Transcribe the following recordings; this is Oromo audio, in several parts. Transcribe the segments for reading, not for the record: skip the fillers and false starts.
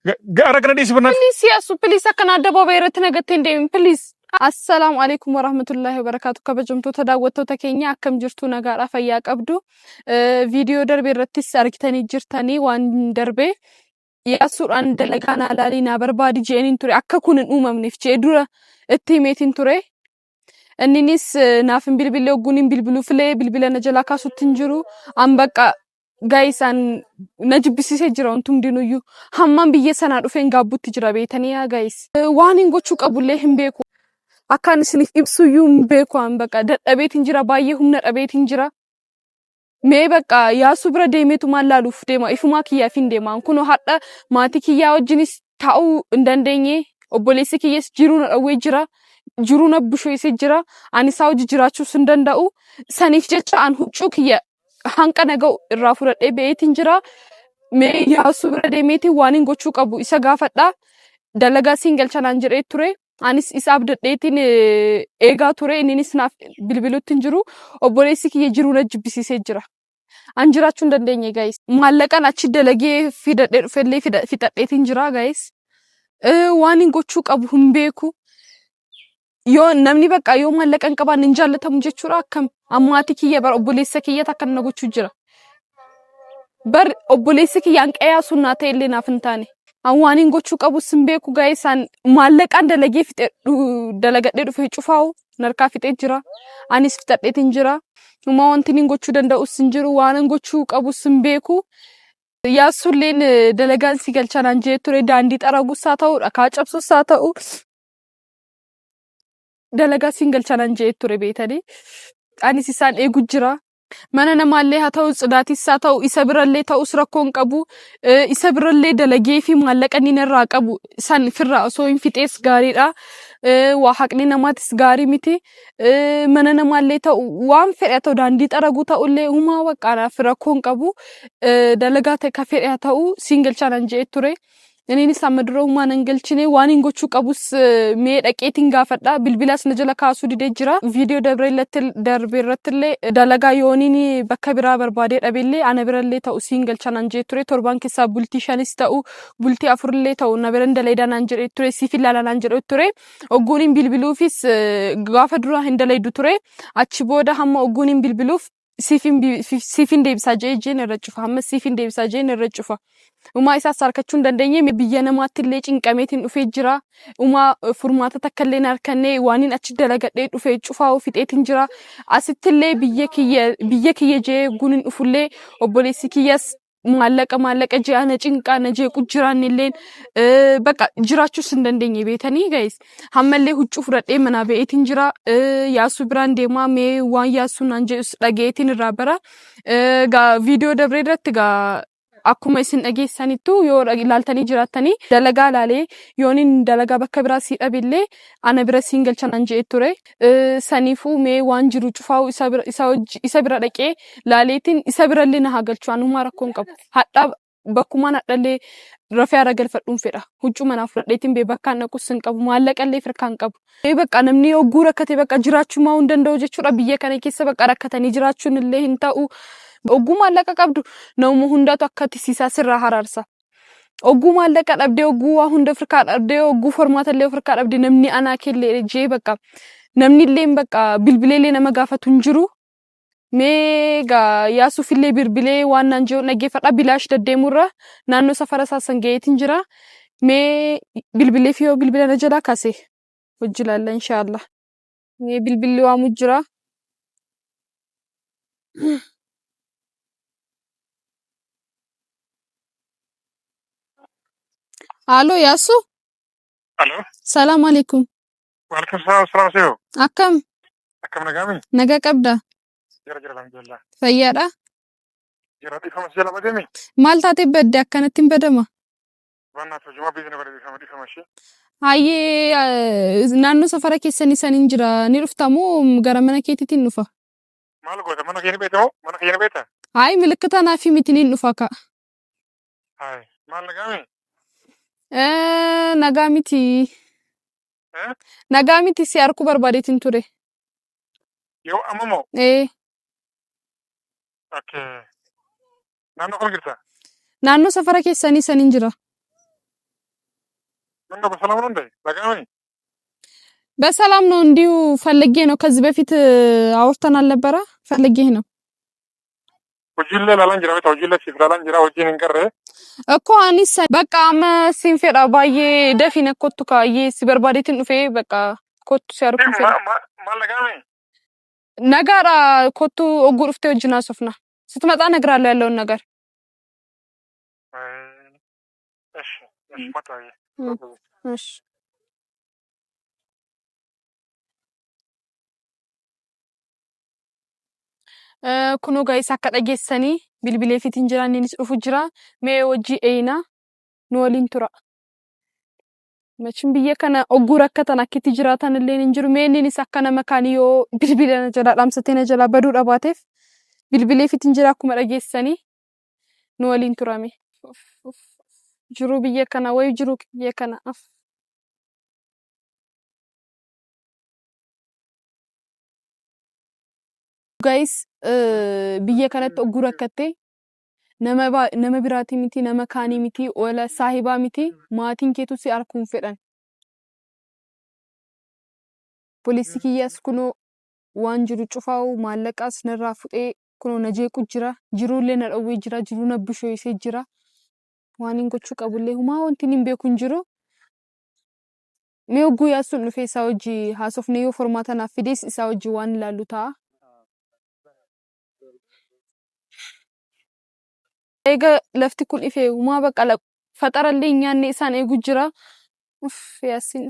Gara kana dhiisi bannaati. Please Yaasu, please akkana addabaabaa irratti nagattee hin deemin, please. Assalaamu alaikum warahmatullahi wabarakaatu. Kabajamtoota daawwattoota keenya, akkam jirtu? Nagaadhaa, fayyaa qabdu? Viidiyoo darbe irrattis argitanii jirtanii, waan darbe Yaasuudhaan dalagaa naa laalii naa barbaadi je'eniin ture, akka kun hin uumamneef je'e dura itti himeetiin ture. Inninis naaf hin bilbille, ogguun hin bilbiluufillee bilbila na jalaa kaasutti hin jiru. An bakka guys, an na jibbisiisee jira wanti hundinuyyuu. Hammaan biyya sanaa dhufeen gaabbutti jira beetanii yaa guys. Waan hin gochuu qabullee hin beeku. Akkaan isiniif ibsuyyuu hin beeku, an bakka dadhabeetiin jira, baay'ee humna dhabeetiin jira. Mee bakka Yaasuu bira deemeetu maal laaluuf deema? Ifumaa kiyyaaf hin deema. Kunoo hadha maatii kiyyaa wajjinis taa'uu hin dandeenye. Obboleessi kiyyas jiruu na dhowwee jira. Jiruu na busheessee jira. Ani isaa hojii jiraachuus hin danda'u. Saniif jecha an huccuu kiyya hanqa na ga'u irraa fudhadhee ba'eetiin jira. Mee Yaasuu bira deemeetiin waan hin gochuu qabu isa gaafadha. Dalagaa siin galcha naan jedhee ture. Anis isa abdadheetiin eegaa ture. Inninis naaf bilbilutti hin jiru. Obboleessi kiyya jiruu na jibbisiisee jira. An jiraachuu hin dandeenye guys. Maallaqan achi dalagee fidadhee dhufellee fixadheetiin jira guys. Waan hin gochuu qabu hin beeku. Yoo namni bakka yoo maallaqa hin qabaanne hin jaallatamu jechuudha akkam? Ammaatii kiyya bara obboleessa kiyyatu akkana na gochuu jira. Bar obboleessi kiyya an qayaa sun naa ta'e illee naaf hin taane. An waan hin gochuu qabus hin beeku guys, an maallaqaan dalagee fixe dalagadhee dhufe cufaa'u narkaa fixee jira. Anis fixadheetiin jira. Humaa wanti hin gochuu danda'us hin jiru, waan hin gochuu qabus hin beeku. Yaassulleen dalagaan si galcha naan jee ture, daandii xaragus haa ta'u, dhakaa cabsus haa ta'u, dalagaa siin galcha naan jee ture beetanii. Anis isaan eegu jira. Mana namaallee haa ta'u, tsidaatis haa ta'u, isa birallee ta'us rakkoo hin qabu. Isa birallee dalagee fi maallaqa inni narraa qabu san firraa osoo hin fixees gaariidha. Waa haqni namaatis gaarii miti. Mana namaallee ta'u, waan fedhe haa ta'u, daandii xaraguu ta'ullee humaa waqqaanaaf rakkoo hin qabu. Dalagaa ta'e ka fedhe haa ta'u siin galchaa naan jedhee ture. Innis amma dura humaa nan galchine, waan hin gochuu qabus mee dhaqeetiin gaafadha. Bilbilaas na jala kaasuu didee jira. Viidiyoo darbe irrattillee dalagaa yooniin bakka biraa barbaadee dhabeellee ana birallee ta'u siin galcha naan jedhee ture. Torban keessaa bultii shanis ta'u, bultii afurillee ta'u na biran dalagaa naan jedhee ture. Siif ilaala naan jedhee ture. Ogguun hin bilbiluufis gaafa duraa hin dalaydu ture. Achi booda hamma ogguun hin bilbiluuf siif hin deebisaa jee jeen irra cufa. Hamma siif hin deebisaa jeen irra cufa. Umaa isaas harkachuu hin dandeenye, biyya namaatti illee cinqameetiin dhufee jira. Umaa furmaata takka illee hin harkanne, waan hin achi dalagadhee dhufee cufaa fixeetiin jira. Asitti illee biyya kiyya jee guun hin dhufullee obboleessi kiyyas maallaqa maallaqa jee ana cinqaa na jeequ jiraan illeen bakka jiraachuus hin dandeenye beetanii guys. Hammallee huccuu fudhadhee manaa ba'eetiin jira. Yaasuu biraan deemaa, mee waan Yaasuu naan jedhus dhageetiin irraa bara. Gaa viidiyoo dabree irratti gaa akkuma isin dhageessanittu yoo ilaaltanii jiraattanii, dalagaa laalee yooniin dalagaa bakka biraa sii dhabillee ana bira siin galcha naan jedhee ture. Saniifuu mee waan jiru cufaa'u isa bira isa wajji isa bira dhaqee laaleetiin isa birallee na haa galchu, anumaa rakkoo hin qabu. Hadhaa bakkumaan hadhallee rafee hara galfadhuun fedha. Huccuu manaa fudhadheetiin bee bakkaan dhaqus hin qabu, maallaqallee firkaa hin qabu. Mee bakka namni hogguu rakkate bakka jiraachuu maa hin danda'u jechuudha, biyya kana keessa bakka rakkatanii jiraachuun illee hin ta'u. Hogguu maallaqa qabdu namuma hundaatu akka tisiisaa sirraa haraarsa. Hogguu maallaqa dhabdee, hogguu waa hunda ofirkaa dhabdee, hogguu formaata illee ofirkaa dhabdee, namni anaa kellee jee bakka namni illee bakka bilbileellee nama gaafatu hin jiru. Mee gaa Yaasuuf illee bilbilee waan naan jedhu dhaggeeffadha. Bilaash deddeemurra naannoo safara isaa san ga'eetiin jira. Mee bilbilee fi yoo bilbila na jalaa kaase hojii ilaalla inshaallah. Mee bilbilli waamu jira. Haaloo Yaasuu. Aloo. Salaam alaikum. Waalaikum salaam salaam siyo. Akkam? Akkam, nagaami? Nagaa qabda? Jira jira, alhamdulillah. Fayyaadha? Jira, dhiifama si jala badeemi. Maal taatee badde, akkanatti hin badama? Bannaaf hojuma biizni bade, dhiifama dhiifama ishee. Hayyee, naannoo safara keessanii saniin jira, ni dhufta moo gara mana keetiitiin dhufa? Maal goota, mana kee ni beekta moo, mana kee ni beekta? Hayi, milikkita naaf miti, niin dhufa ka. Hayi, maal, nagaami? Nagaa miti. Eh? Nagaa miti, si arguu barbaadeetiin ture. Yoo amma moo? Ee. Okay. Naannoo kam jirta? Naannoo safara keessanii saniin jira. ምነው በሰላም ነው እንዴ? ለጋሚ በሰላም ነው። እንዲሁ ፈልጌ ነው። ከዚህ በፊት አውርተን አልነበረ? ፈልጌ ነው hojiilee ilaalaan jira beektaa hojiilee siif ilaalaan jira hojiin hin garree እኮ anis bakka amma siin fedha baay'ee dafii kottu kaayyee si barbaadeetiin dhufee bakka kottu si arguun fedha. maal nagaami? Nagaadha kottu ogguu dhuftee wajjin haasofna. ስትመጣ እነግርሃለሁ ያለውን ነገር። እሺ እሺ መጣሁ። እሺ Kunoo guys akka dhageessanii bilbileefiitiin jira innis dhufu jira. Mee hojii eeyinaa nu waliin tura. Machiin biyya kana ogguu rakkatan akkitti jiraatan illee hin jiru. Mee innis akka nama kaanii yoo bilbila na jalaa dhaamsatee na jalaa baduu dhabaateef bilbileefiitiin jira akkuma dhageessanii nu waliin turame. Jiruu biyya kana wayi jiruu biyya kana. Guys biyya kanatti ogguu rakkattee nama biraatii miti nama kaanii miti wala saahibaa miti maatiin keetu si arguun fedhan. Poolisiin kiyyaas kunoo waan jiru cufaa'u maallaqaas narraa fuudhee kunoo na jeequ jira. Jiruullee na dhowwee jira. Jiruu na bishoosee jira. Waan hin gochuu qabullee humaa wanti hin beeku hin jiru. Mee ogguu yaasuun dhufee isaa wajji haasofnee yoo formaata naaf fides isaa wajji waan ilaallu ta'a. Eega lafti kun ifee humaa bakka faxarallee hin nyaanne isaan eegu jira. Uff yaasiin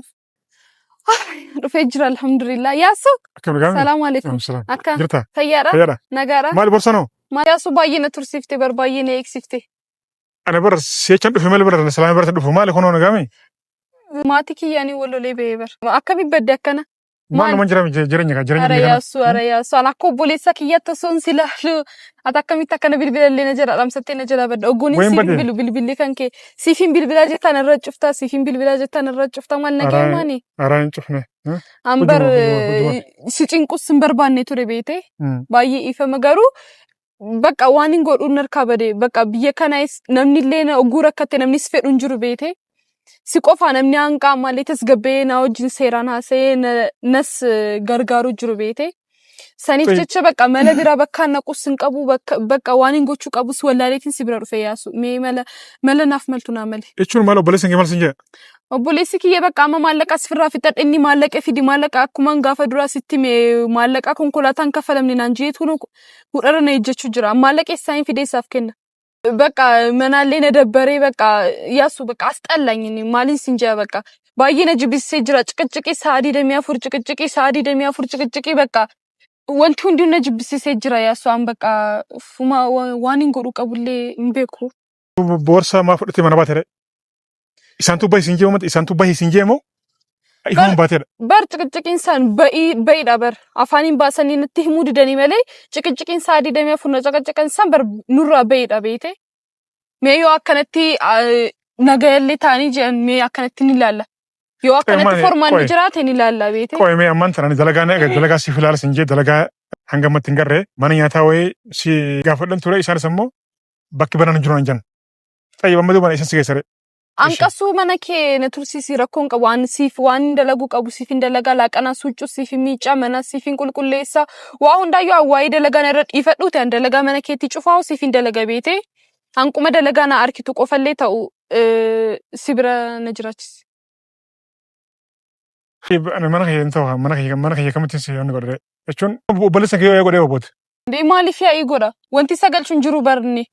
dhufee jira alhamdulillah. Yaasuu Akkam nagaami? salaamu alaikum. Salaam. Akka Jirta? fayyaadha? Fayyaadha. Nagaadha? Maali borsa noo? Yaasuu baay'ee na tursiifte bar baay'ee na eegsifte. Ani bara si'achan dhufe malee bara salaamii barata dhufu maali kunoo nagaami? Maatii kiyyaanii wal lolee ba'ee bar. Akkami badde akkana? Maal naman jira jireenya kaa jireenya Ara biyya kana. yaasuu ara yaasuu ani akka obboleessa kiyyaatti osoo hin silaalu ati akkamitti akkana bilbila illee na jala dhamsattee na jala badda oggoon Wayin si badde? bilbilu bilbilli kan kee siifin bilbilaa jettaan irra cuftaa siifin bilbilaa jettaan irra cuftaa maal nagee Ara maani ara hin cufne. An bar Hojuma hojuma hojuma. si cinqus hin barbaanne ture beete baay'ee ifama garuu bakka waan hin godhuun harkaa bade bakka biyya kanaas namni illee na ogguu rakkatte namnis fedhu hin jiru beete si qofa namni hanqaa ammallee tasgabbee na wajjin seeraan haasa'ee nas gargaaru jiru beete. Saniif jecha bakka mala biraa bakka naqus hin qabu bakka waan hin gochuu qabus wallaaleetiin si bira dhufe yaasu mee mala mala naaf maltu naa male. Jechuun maal obboleessi kee maal sin jedha? Obboleessi kiyya bakka amma maallaqa asirraa fixadhe inni maallaqa fidi maallaqa akkuma gaafa duraa sitti mee maallaqa konkolaataan kaffalamne naan jeetu hudhara na ejjechuu jira maallaqa eessaa hin fidee isaaf kenna. በቃ manaallee na dabbaree በቃ ያሱ በቃ አስጠላኝ። እኔ maaliin sin jaa በቃ baay'ee na jibbisee jira. ጭቅጭቂ sa'a digdamii afur ጭቅጭቂ sa'a digdamii afur ጭቅጭቂ በቃ wanti hundi na jibbisiisee jira yaasu an በቃ fuma waan hin godhu qabullee hin beeku. Boorsaa maa fudhatee mana baate? Isaantu bahi sin jeemo isaantu bahi sin jeemo ifumaan baateedha. Bar ጭቅጭቂin isaan ba'ii ba'iidha bar afaaniin baasanii natti himuu didanii malee ጭቅጭቂin sa'a digdamii afur na caqacaqan isaan bar nurraa ba'iidha beete. Mee yoo akkanatti nagayallee ta'anii jiran mee akkanatti ni ilaalla. Yoo akkanatti formaanni jiraate ni ilaalla beete. Qoy mee ammaan tanaan dalagaa na dalagaa siif ilaala sin jee dalagaa hanga ammatti hin garree mana nyaataa wayii si gaafadhan ture isaanis ammoo bakki banaan hin jiru naan jenna. Xayyib amma duuba isaan si geessare. Anqasuu mana kee na tursiisi rakkoon qabu waan siif waan dalaguu qabu siif hin dalagaa laaqanaa suuccuu siif hin miicaa mana siif hin qulqulleessa waa hundaayyuu waa'ee dalagaa narra dhiifadhuuti an dalagaa mana keetti cufaa'u siif hin dalaga beete hanquma dalagaa na arkitu qofallee ta'u si bira na jiraachisi. Ani mana kiyya hin ta'u mana kiyya kamittiin si yoonni godhe jechuun obboleessa kiyya yoo godhee obbooti. Maaliif yaa'ii godha? Wanti isa galchu hin jiru barni.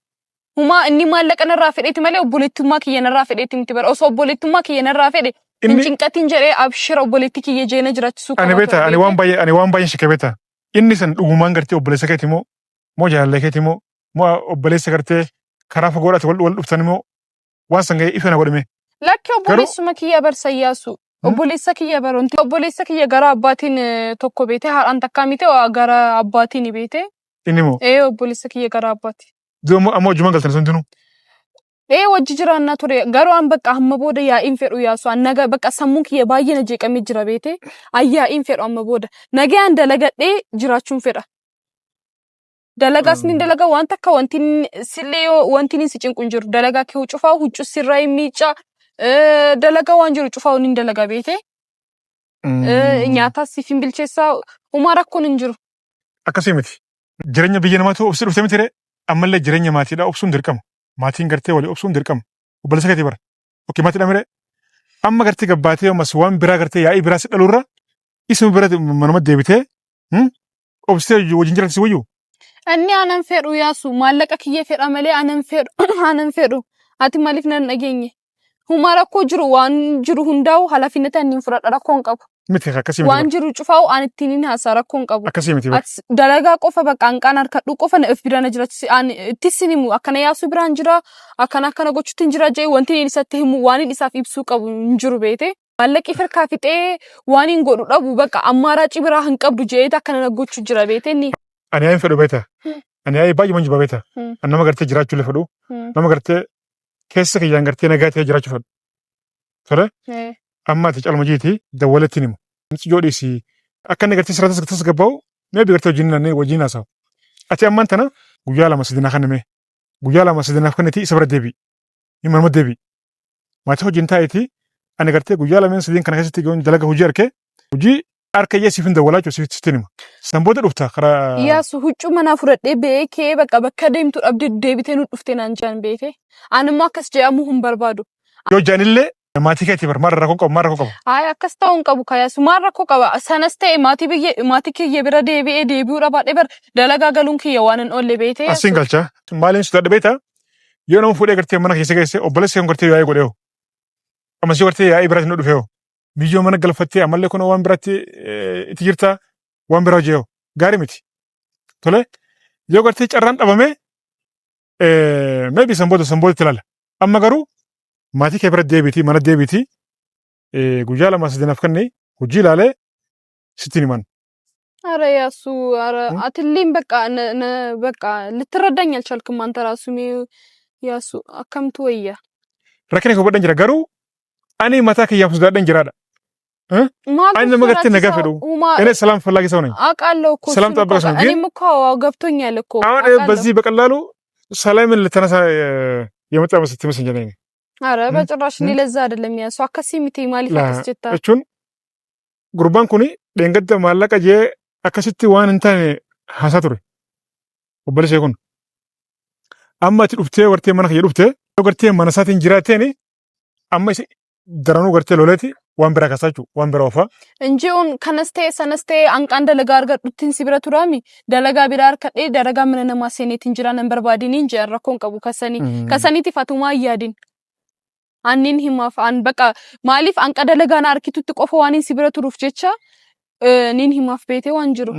Humaa inni maallaqa narraa fedheeti malee obboleettummaa kiyya narraa fedheeti miti bara. Osoo obboleettummaa kiyya narraa fedhe hin Inni cinqatin jedhee abshira obboleettii kiyya jeena jiraachisuu ani qaba beeta ture ani beekte. waan baay'ee ani waan baay'ee shakke beeta. Inni san dhugumaan gartee obboleessa keeti moo moo jaalallee keeti moo moo obboleessa gartee karaa fagoodhaati wal dhuftan moo waan san ga'ee ifa na godhame. Lakki Garuu obboleessuma kiyya barsa Iyyaasu. Obboleessa kiyya bara wanti obboleessa kiyya gara abbaatiin tokko beete haadhaan takkaa miti gara abbaatiin beete. Inni moo Ee obboleessa kiyya gara abbaati. duuba ammoo hojjumaan galtan sun tunuu. Ee wajji jiraannaa ture garuu an bakka amma booda yaa'iin fedhu yaasu an naga bakka sammuun kiyya baay'ee na jeeqamee jira beete an yaa'iin fedhu amma booda nagayaan dalagadhee jiraachuun fedha. Dalagaas ni dalaga waan takka wanti sillee yoo wanti si cinqu hin jiru dalagaa kee cufaa huccuu sirraa hin miicaa Dalagaa waan jiru cufaa hin dalagaa beete. Nyaatas siif hin bilcheessaa homaa rakkoon hin jiru. Akkasii miti. Jireenya biyya namaatu obsee dhufte miti ree? Ammallee jireenya maatiidhaa obsuun dirqama. Maatiin gartee walii obsuun dirqama. Obboleessa keetii bara. Okey maatiidhaa miree? Amma gartee gabbaatee ammas waan biraa gartee yaa'ii biraa si dhaluurra isuma bira manuma deebitee obsitee wajjin jiraatu si wayyuu? Inni anan fedhu yaasu maallaqa kiyya fedha malee anan fedhu anan fedhu ati maaliif nan dhageenye? Humaa rakkoo jiru waan jiru hundaa'u halafinata inni hin fudhadha rakkoo hin qabu. Miti akkasii miti. Waan jiru cufaa'u an ittiin hin haasaa rakkoo hin qabu. Akkasii miti. Atis dalagaa qofa bakka hanqaan harkadhu qofa na of bira na jiraachisi. An ittis hin himu akkana yaasuu biraan jira akkana akkana gochuutti hin jira jee wanti inni isatti himu waan inni isaaf ibsuu qabu hin jiru beete. Maallaqi firkaa fixee waan hin godhu dhabu bakka ammaaraacii biraa hin qabdu jeetu akkana na gochuu jira beete inni. Ani yaa'in fedhu beekta. Ani yaa'ii baay'ee jibba beekta. Ani nama gartee jiraachuu illee fedhu. Nama gartee keessa kiyyaan gartee nagaa ta'ee jiraachuu fedhu. Tole amma ati calma jiiti dawwaletti himu. Yoo dhiisi akka inni gartee sirraa tasgabbaa'u mee gartee wajjin naannee wajjin haasa'u. Ati ammaan tana guyyaa lama sadii naa kenname. Guyyaa lama sadii naaf kenniti isa bira deebi'i. Hin manuma deebi'i. Maatii wajjin taa'eeti ani gartee guyyaa lameen sadiin kana keessatti dalaga hojii arke hojii harka iyyee siif hin dawwalaa jechuudha siif sitti hima. San booda dhufta karaa. Iyaasu huccuu manaa fudhadhee ba'ee kee bakka bakka deemtu dhabdee deebitee nu dhufte naan jedhan beekee. Ani immoo akkas jedhamuu hin barbaadu. Yoo jaanillee maatii keetii bar maal rakkoo qabu maal rakkoo qabu. Hayi akkas ta'uu hin qabu kayaasu maal rakkoo qaba sanas ta'e maatii biyya maatii kiyya bira deebi'ee deebi'uu dhabaadhee bar dalagaa galuun kiyya waan hin oolle beekee. Asiin galcha maaliin sodaadhe beektaa yoo nama fuudhee gartee mana keessa geesse obboleessi kan gartee yaa'ii godheeho. Ammas yoo gartee yaa'ii biraatti nu dhufeeho. Biyyoo mana galfattee ammallee kun waan biraatti itti jirta waan biraa hojii gaarii miti. Tole yoo gartee carraan dhabame maybe san booda san booda itti ilaala. Amma garuu maatii kee bira deebiitii mana deebiitii guyyaa lama sadii naaf kennee hojii ilaalee sitti himan. አረ ያሱ አረ አትሌም በቃ በቃ ልትረዳኝ አልቻልክም። አንተ ራሱ ያሱ akkamitti wayya. Rakkina koo hubadhan jira garuu ani mataa kiyyaaf sodaadhan jiraadha. Ani nama gartee nagaa fedhu እኔ ሰላም ፈላጊ ሰው ነኝ። አውቃለሁ እኮ ሰላም ጠበቀ ሰው ግን እኔም እኮ ገብቶኛል እኮ አሁን በዚህ በቀላሉ ሰላምን ልተነሳ የመጣ ትመስለኛለህ። አረ በጭራሽ እኔ ለዛ አይደለም ያሱ akkasii miti maaliif akkas jetta jechuun gurbaan kun dheengadda maallaqa jee akkasitti waan hin taane haasaa ture. Obboleessi kun amma ati dhuftee gartee mana kiyya dhuftee yoo gartee mana isaatiin jiraateen amma daranuu gartee loleeti waan biraa kaasaa jechuudha waan biraa oofaa. Inji'uun kanas ta'e sanas ta'e hanqaan dalagaa argadhuttiin si bira turaami dalagaa biraa harkadhee dalagaa mana namaa seeneetiin jira nan barbaadiniin jedhan rakkoon qabu kasanii kasaniitiif atumaa hin yaadin. Annin himaaf an baqa maaliif hanqa dalagaa na harkitutti qofa waan si bira turuuf jecha nin himaaf beetee waan jiru.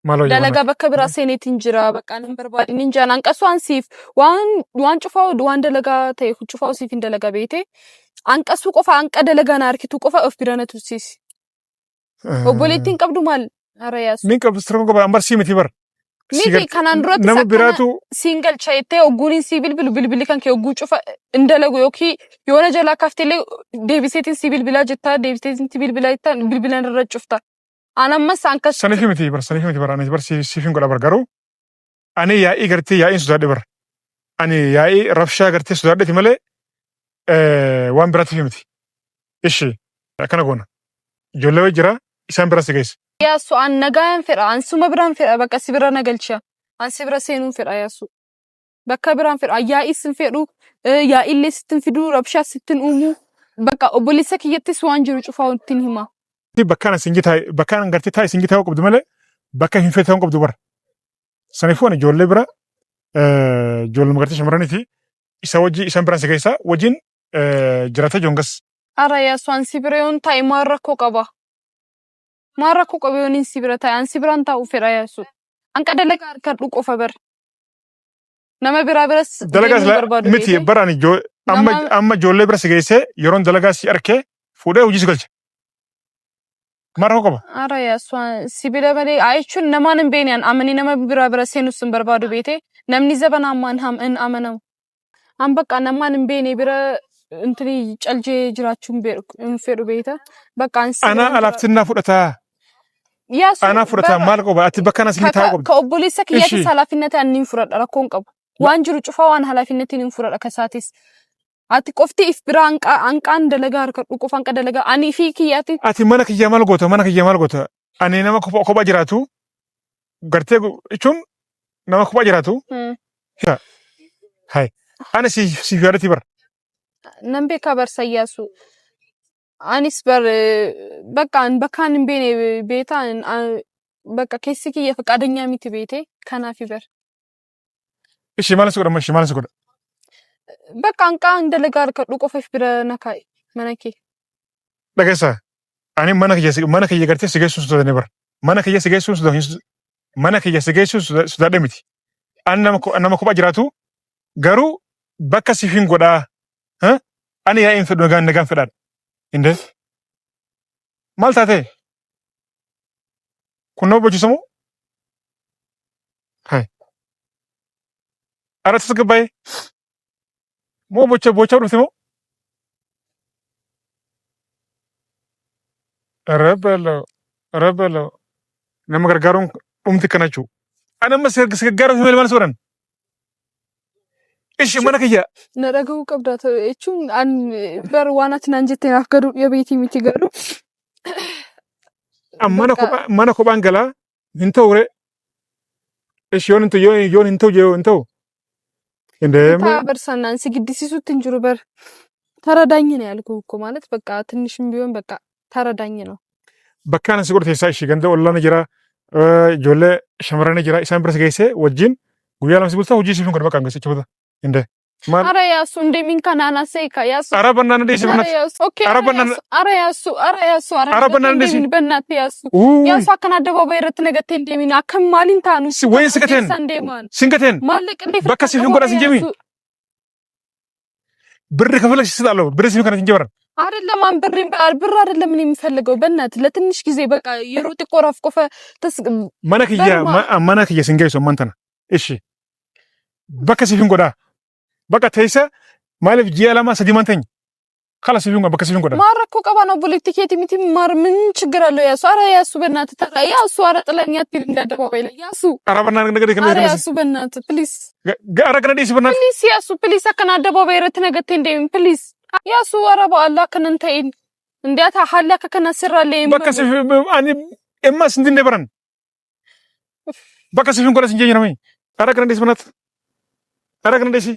Maaloo Dalagaa bakka biraa seeneetiin jira bakka nan barbaadiniin jedhan hanqasu waan siif waan waan cufaa waan dalagaa ta'e cufaa siif hin dalagaa beetee hanqasuu qofa hanqa dalagaa na harkitu qofa of bira na tursiisi. Obboleettiin qabdu maal? Ara yaasu. Min qabdu sirna qaba ambar sii miti bar. Miti kanaan duratti nama biraatu siin galcha jettee ogguun sii bilbilu bilbilli kan kee ogguu cufa hin dalagu yookiin yoona jalaa kaafteillee deebiseetiin sii bilbilaa jettaa deebiseetiin si bilbilaa jettaa bilbilan irra cufta. An ammas akkas saniif miti bar saniif miti bar ani bar siif hin godha bar garuu ani yaa'ii gartee yaa'iin sodaadhe bar ani yaa'ii rabshaa gartee sodaadheeti malee waan biraatiif miti. Ishi akkana goona ijoollee wayii jira isaan biraa si geessa. Yaasu an nagaan fedha an suma biraan fedha bakka si bira na galcha an si bira seenuun fedha yaasu bakka biraan fedha yaa'is hin fedhu yaa'illee sittin fiduu rabshaa sittin uumuu bakka obboleessa kiyyattis waan jiru cufaa ittiin hima. Bakkaan isin taa'e bakkaan gartee taa'e isin taa'uu qabdu malee bakka hin fedhe ta'uu qabdu bara. Saniifuu ani ijoollee bira ijoollee gartee shamarraniiti isa wajji isaan biraan si geessa wajjin jiraatee jongas. Ara yaasu an si bira yoon taa'e maal rakkoo qaba? Maal rakkoo qaba yoon si bira taa'e an si biraan taa'uu fedha yaasu. Hanqa dalagaa harkadhu qofa bar. Nama biraa biras Dalagaa deemuu barbaadu miti beekee. bara ani amma amma ijoollee bira si geessee yeroon dalagaa si arkee fuudhee hojii si galcha. Maal rakkoo qaba? Ara yaasu si bira malee jechuun namaan hin beekne an amanii nama biraa bira seenus hin barbaadu beekee namni zabana ammaan hin amanamu. An bakka namaan hin beekne bira intini caljee jiraachuu hin fedhu beekta. Bakka an si Anaa bira alaaftinnaa fudhataa. Yaasu Anaa fudhataa maal qaba? Ati bakka ana siin taa'uu qabdi. Ka obboleessa kiyyaatis halaafinnata ani hin fudhadha rakkoon qabu. Waan jiru cufaa waan halaafinnatiin hin fudhadha kasaatis. Ati qofti if bira hanqaan dalagaa harkadhu qofa hanqa dalagaa ani fi kiyyaati. Ati mana kiyya maal goota? Mana kiyya maal goota? Ani nama kophaa jiraatu gartee jechuun nama kophaa jiraatu. Hai. Ani siif yaadatti bara. Nan beekaa barsa Iyyaasu. Anis bar bakka an bakka an hin beene beetaa bakka keessi kiyya faqaadanyaa miti beete kanaafi bar. Ishii maal si godha? Ishii maal si godha? Bakka hanqaan dalagaa harkadhu qofa if bira na kaa'i mana kee. Dhageessaa. Ani mana kiyya gartee si geessuun sodaadhe bara. Mana kiyya si geessuun sodaadhe mana kiyya si geessuun sodaadhe miti. Ani nama kophaa jiraatu garuu bakka siif hin godhaa. Ani yaa'in fedhu nagaan nagaan fedhaadha. Indee. Maal taatee? Kun nama bochisamu? Hai. Ara tasgabbaa'ee. Moo bocha bochaa dhufte moo? ኧረ በለው ኧረ በለው nama gargaaruun dhumti kana jechuudha. Ani amma si gargaaruuf maal maal soran? Ishi mana kiyya Na dhaga'uu qabda jechuun an bar waan ati naan jettee naaf gaduu dhiya miti garuu. Mana kophaa mana kophaan galaa hin ta'u ree. Ishi yoon hin ta'u yoon hin ta'u yoo hin ta'u. Indee በርሳናን ሲግድሲሱት እንጅሩ በር ተረዳኝ ነው ያልኩህ እኮ ማለት በቃ ትንሽም ቢሆን በቃ ተረዳኝ ነው። Bakka ana si godhu teessaa ishii ganda ollaan jira ijoollee shamarran jira isaan bira si geessee wajjin guyyaa lama si bultaa hojii siif hin godhu bakka hangas jechuudha. Indee maal አረ ያሱ እንደሚን ከናና ሰይካ ያሱ አረ በእናትህ እንዴ አረ በእናትህ ያሱ ኦኬ አረ በእናትህ አረ ያሱ አረ ያሱ አረ አረ በእናትህ እንዴ እንደሚን በእናትህ ያሱ ያሱ አከን አደባባይ ረት ነገቴ እንደሚን አከም ማሊን ታኑ ወይን ስቀቴን ስንቀቴን ማለቅ እንዴ bakka siif hin godha sin jemi ብር ከፈለግሽ እሰጣለሁ። ብር siif kana sin ጀበረን አይደለም አን ብር ብር አይደለም እኔ የምፈልገው በእናትህ ለትንሽ ጊዜ በቃ የሮጥ ቆራፍ ቆፈ mana kiyya mana kiyya sin geessu ammaan tana ishi bakka siif hin godhaa bakka teessa maaliif ji'a lama sadii man teenya kala siif hin godha bakka siif hin godha ማረኮ ቀባ ነው ቦሌቲ ኬቲ ሚቲ ማር ምን ችግር አለው? ያሱ አረ ያሱ በእናትህ ተራ ያሱ አረ ጥለኛ አትሂድ እንደ አደባባይ ላይ ያሱ አረ በእናትህ ነገር አረ ያሱ በእናትህ ፕሊዝ አረ ገነ ዲስ በእናትህ ፕሊዝ ያሱ ፕሊዝ አከን አደባባይ ረት ነገቴ እንደም ፕሊዝ ያሱ አረ በአላህ ከነንተይን እንዲያታ ሐላ ከከና ስራለ bakka siif ani emmas እንዲህ እንደበረን bakka siif hin godha sin jeenya namni አረ ገነ ዲስ በእናትህ አረ ገነ ዲስ